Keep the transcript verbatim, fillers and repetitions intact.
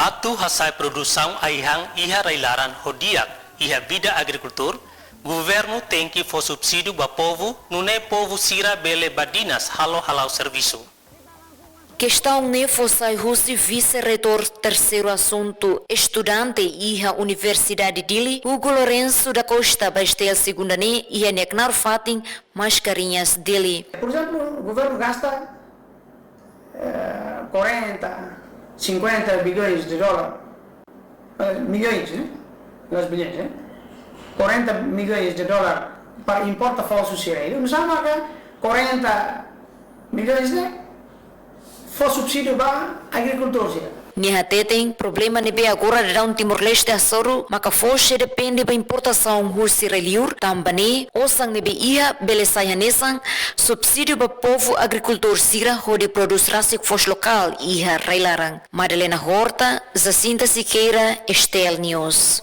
Atu hasa'e produsaun ai-han iha rai-laran ho di'ak iha bida agrikultura, governu tenke fó subsídiu ba povu, nune'e povu sira bele bá dinas halo hala'o servisu. Kestaun ne'e fó sai husi Vise-Reitór Terseiru Asuntu Estudante iha Universidade Dili, Hugo Lourenço da Costa, ba STL Segunda ne'e iha nia knaar fatin Mascarenhas, Dili. Por exemplo, o governo gasta, eh, quarenta, cinquenta bilhões de dólar, eh, milhões, né? Não bilhões, né? Quarenta milhões de dólar para importa fóssil sira. Não sabe que quarenta milhões de fó subsídiu ba agrikultór sira. Nia hateten, problema ne'ebé agora daudaun Timor-Leste hasoru maka fó sei depende ba importasaun husi rai-liur, tanba ne'e osan ne'ebé iha bele sai hanesan subsídiu ba povu agrikultór sira hodi prodús rasik foos lokál iha rai-laran. Madalena Horta, Jacinta Siqueira, STL News.